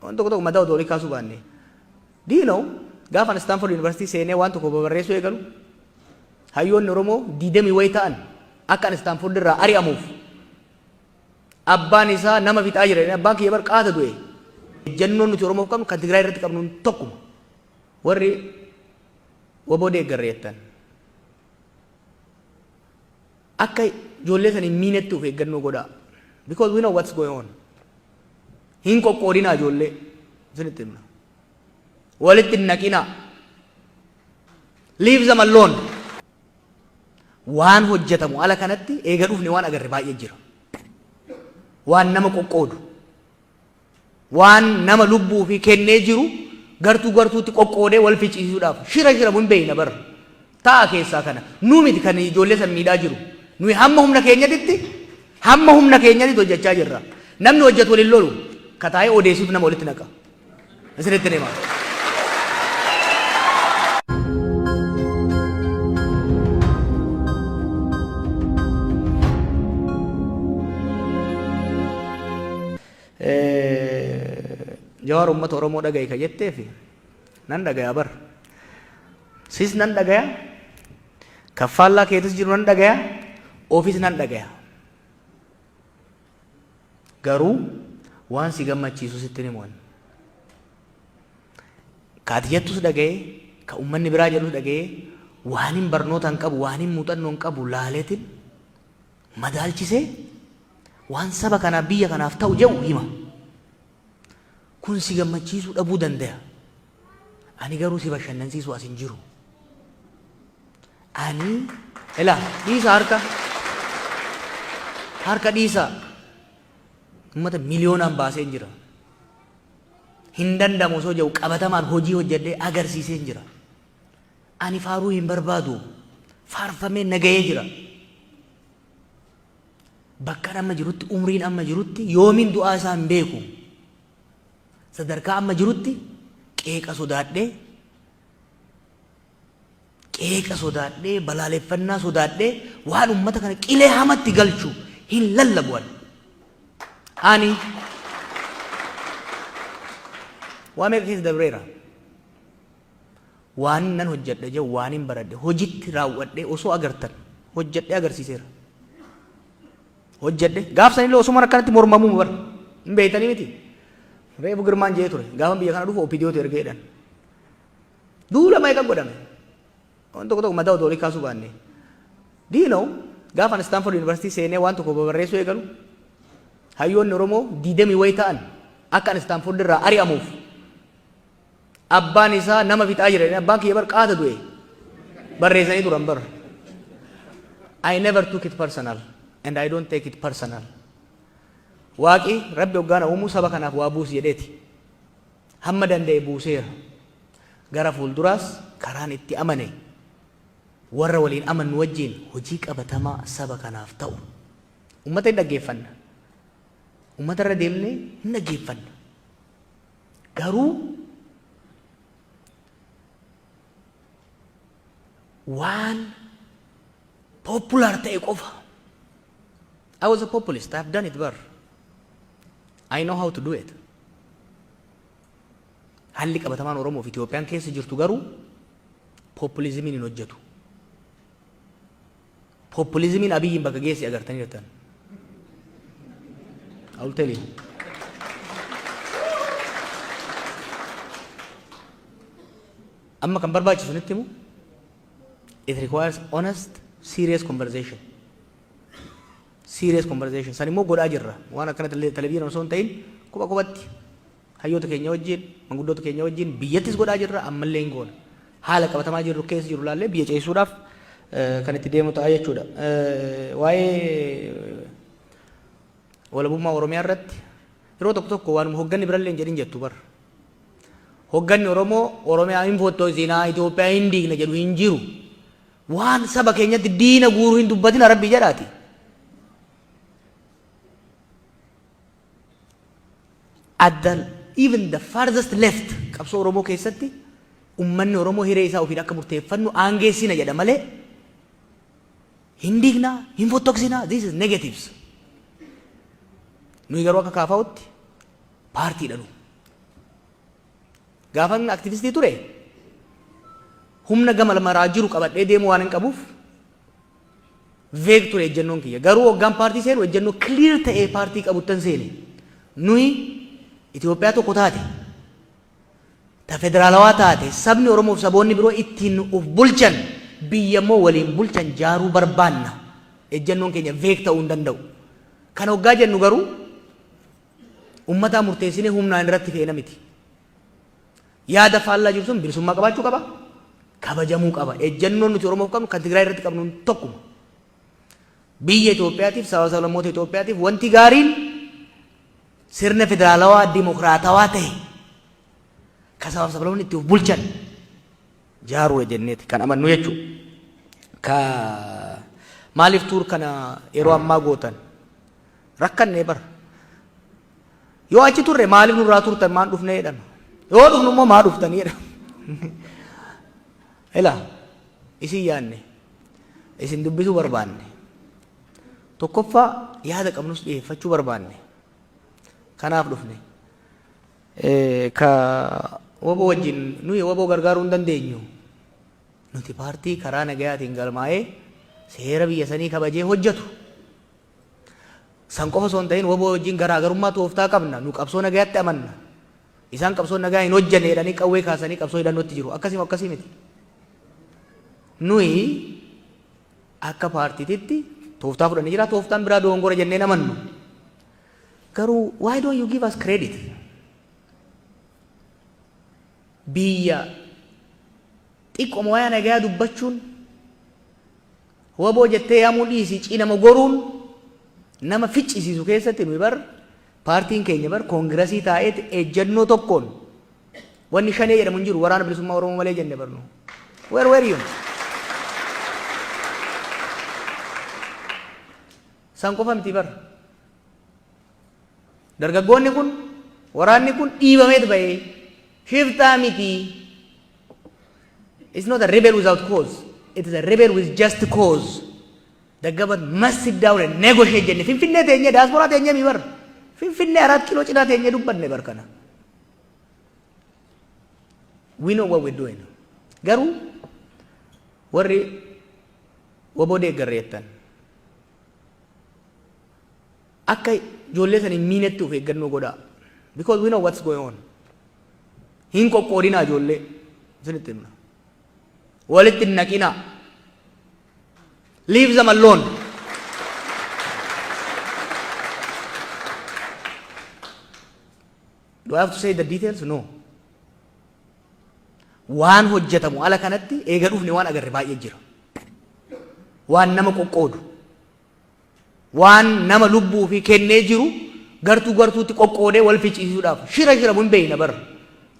Waan tokko tokko mataa otoo olii kaasuu baanne. Do you know, gaafa ani Stanford University seenee waan tokko babarreessuu eegalu, hayyoonni Oromoo diidamii wayi ta'an akka ani Stanford irraa ari'amuuf abbaan isaa nama fixaa jira jedhanii, abbaan kiyya bar qaata du'e. Ejjennoon nuti Oromoof qabnu kan Tigraay irratti qabnu tokkuma. Warri waboo deeggarre jettan, akka ijoollee san hin miinetti of eeggannoo godhaa. Because we know what's going on. Hin qoqqoodinaa ijoollee, isinitti himna. Walitti hin naqinaa. Leave them alone. Waan hojjetamu ala kanatti eega dhufne waan agarre baay'ee jira. Waan nama qoqqoodu. Waan nama lubbuu fi kennee jiru gartuu gartuutti qoqqoodee wal ficcisiisuudhaaf shira shiramu hin beekna bara. Ta'a keessaa kana. Nu miti kan ijoollee san miidhaa jiru. Nuyi hamma humna keenyatitti hojjechaa jirra. Namni hojjetu waliin lolu, ka taa'ee odeessuuf nama walitti naqa. Isinitti hima. Jawaar uummata Oromoo dhaga'i ka jetteefi nan dhagaya bar. Sis nan dhagaya, kaffallaa keetis jiru nan dhagaya, ofis nan dhagaya. Garuu waan si gammachiisu sitti himu. Ka ati jettus dhaga'ee, ka uummanni biraa jedhus dhaga'ee, waan hin barnoota hin qabu, waan hin muuxannoo hin qabu laaleetiin madaalchisee waan saba kanaaf, biyya kanaaf ta'u jedhu hima. Kun si gammachiisuu dhabuu danda'a. Ani garuu si bashannansiisuu as hin jiru. Ani ilaa dhiisa, harka harka dhiisa, uummata miliyoonaan baasee jira. Hin danda'amu osoo jedhu qabatamaan hojii hojjedhee agarsiisee jira. Ani faaruu hin barbaadu. Faarfamee nagahee jira. Bakka amma jirutti, umriin amma jirutti, yoomiin du'aa isaa hin beeku. Sadarkaa amma jirutti qeeqa sodaadhee, balaaleffannaa sodaadhee waan ummata kana qilee hamatti galchu hin lallabu ani. Ani waa meeqa keessa dabreera. Waan nan hojjedha jedhu, waan hin baradhe hojitti raawwadhee osoo agartan hojjedhee agarsiiseera. Hojjedhe gaaf sanillee osuma akkanatti mormamuu bar hin beektanii miti. Reefu Girmaan jee ture, gaafa biyya kana dhufu OPDOtu ergee jedhan. Duula meeqa godhame. Waan tokko tokko mataa otoo olii kaasuu baanne. Do you know, gaafa ani Stanford University seenee waan tokko babarreessuu eegalu, hayyoonni Oromoo diidamii wayi ta'an akka ani Stanford irraa ari'amuuf abbaan isaa nama fixaa jira jedhanii, abbaan kiyya bar qaata du'e, barreessanii turan bar. I never took it personal and I don't take it personal. Waaqi Rabbi hoggaana uumuu saba kanaaf waa buusi jedheeti. Hamma danda'e buuseera. Gara fuulduraas karaan itti amane, warra waliin amannu wajjin hojii qabatamaa saba kanaaf ta'u. Uummata hin dhaggeeffanna. Uummata irra deemnee hin dhaggeeffanna. Garuu waan popular ta'e qofa. I was a populist. I have done it bar. I know how to do it. Haalli qabatamaan Oromoo fi Itoophiyaan keessa jirtu garuu populismiin hin hojjetu. Populismiin Abiyyiin bakka geessi agartanii jirtan. I will tell you. Amma kan barbaachisu nitti himu, it requires honest, serious conversation. Serious conversation. San immoo godhaa jirra. Waan akkana televiziyoon osoo hin ta'in kopha kophatti hayyoota keenya wajjin, manguddoota keenya wajjin biyyattis godhaa jirra, ammallee hin goona. Haala qabatamaa jirru keessa jiru laallee biyya ceesisuudhaaf kan itti deemu ta'a jechuudha. Waa'ee walabummaa Oromiyaa irratti yeroo tokko tokko waanuma hogganni birallee hin jedhin jettu bara. Hogganni Oromoo Oromiyaa hin fottoosinaa, Itoophiyaa hin diigna jedhu hin jiru. Waan saba keenyatti diina guuruu hin dubbatina Rabbii jedhaati. At the even the farthest left, qabsoo Oromoo keessatti ummanni Oromoo hiree isaa ofiin akka murteeffannu aangeessina jedha malee hin diignaa, hin fottoksinaa, this is negatives. Nuyi garuu akka kaafaa'utti paartiidha nu. Gaafan aktivistii ture humna gama maraa jiru qabadhee deemuu waan hin qabuuf vague ture ejjennoon kiyya. Garuu hoggaan paartii seenu ejjennoo clear ta'ee paartii qabuttan seene. Nuyi Itoophiyaa tokko taate, ta federaalawaa taate, sabni Oromoo fi saboonni biroo ittiin uf bulchan, biyya immoo waliin bulchan jaaruu barbaanna. Ejjennoon keenya vague ta'uu hin danda'u. Kana hoggaa jennu garuu ummataa murteessinee humnaan irratti feena miti. Yaada faallaa jiru sun bilisummaa qabaachuu qaba, kabajamuu qaba. Ejjennoon nuti Oromoof qabnu kan Tigraay irratti qabnu tokkuma. Biyya Itoophiyaatiif, saba sablammoota Itoophiyaatiif wanti gaariin sirna federaalawaa dimokiraatawaa ta'e kan sabaaf sablammoonni itti of bulchan jaaruudha jenneeti kan amannu jechuudha. Ka maaliif tuur kana yeroo ammaa gootan? Rakkannee bara. Yoo achi turre maaliif nurraa turtan maan dhufnee jedhama. Yoo dhufnu immoo maa dhuftanii jedhama. Ilaa isin yaanne isin dubbisuu barbaanne tokkoffaa yaada qabnus dhiyeeffachuu barbaanne kanaaf dhufne. Ka waboo wajjin nuyi waboo gargaaruu hin dandeenyu. Nuti paartii karaa nagayaatiin galmaa'ee seera biyya sanii kabajee hojjetu. San qofa osoo hin ta'in wbo wajjin garaagarummaa tooftaa qabna. Nu qabsoo nagayaatti amanna. Isaan qabsoo nagayaa hin hojjanne jedhanii qawwee kaasanii qabsoo hidhannootti jiru. Akkasii moo akkasii miti? Nuyi akka paartiititti tooftaa fudhannee jira. Tooftaan biraa dogongora jennee hin amannu. Garuu why don't you give us credit? Biyya xiqqoma waa'ee nagayaa dubbachuun Wbo jettee yaamuu dhiisii cinama goruun nama ficcisiisu keessatti nuyi bar paartiin keenya bar koongirasii taa'eeti ejjennoo tokkoon wanni shanee jedhamu hin jiru waraana bilisummaa Oromoo malee jenne bar nu. Where were you? San qofa miti bar. Dargaggoonni kun waraanni kun dhiibameet ba'ee shiftaa miti. It's not a rebel without cause. It is a rebel with just cause. The government must sit down and negotiate jenne. Finfinnee teenyee diaspora teenyee mi bar. Finfinnee Arat Kiiloo cinaa teenyee dubbanne bar kana. We know what we're doing. Garuu warri waboo deeggarre jettan akka ijoollee san hin miinetti of eeggannoo godhaa. Because we know what's going on. Hin qoqqoodinaa ijoollee. Isinitti himna. Walitti hin naqinaa. Leave them alone. Do I have to say the details? No. Waan hojjetamu ala kanatti eega dhufne waan agarre baay'ee jira. Waan nama qoqqoodu. Waan nama lubbuu ofii kennee jiru gartuu gartuutti qoqqoodee wal ficcisiisuudhaaf shira shiramu hin beekna bar.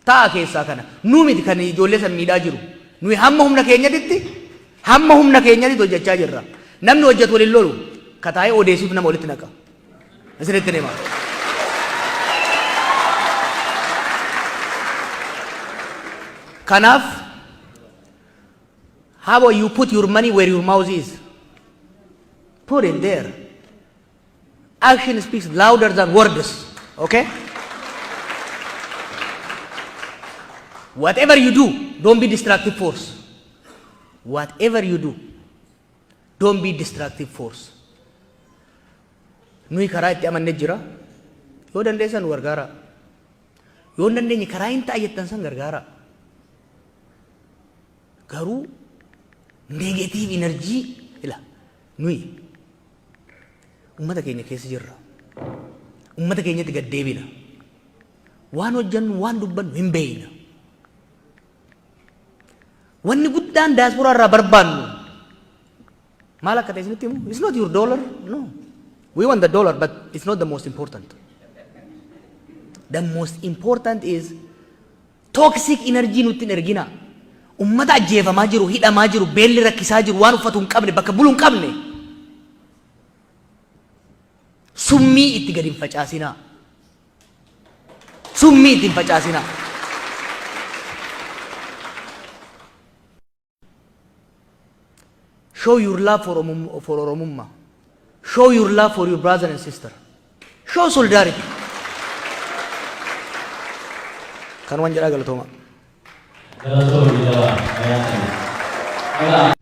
Ta'a keessaa kana. Nu miti kan ijoollee san miidhaa jiru. Nuyi hamma humna keenyatitti hamma humna keenyatitti hojjechaa jirra. Namni hojjetu waliin lolu ka taa'ee odeessuuf nama walitti naqa. Isinitti hima. Kanaaf how about you put your money where your mouth is? Put it there. Action speaks louder than words. Okay? Whatever you do, don't be destructive force. Whatever you do, don't be destructive force. Nuyi karaa itti amanne jira. Yoo dandeessan nu gargaara. Yoo hin dandeenye karaa hin ta'a jettan san gargaara. Garuu negative energy ila nuyi ummata keenya keessa jirra. Ummata keenyatti gad deebina. Waan hojjannu waan dubbannu hin beeyna. Wanni guddaan daasporaa irraa barbaannu maal akka ta'e isinitti himu? It's not your dollar. No. We want the dollar, but it's not the most important. The most important is toxic energy nutti hin ergina. Ummata ajjeefamaa jiru, hidhamaa jiru, beelli rakkisaa jiru, waan uffatu hin qabne, bakka bulu hin qabne. Summii itti gadi hin facaasinaa. Summii itti hin facaasinaa. Show your love for Oromummaa. Show your love for your brother and sister. Show solidarity. Kanuman jedhaa galatooma. Galatoomii jabaa, ayyaana. Egaa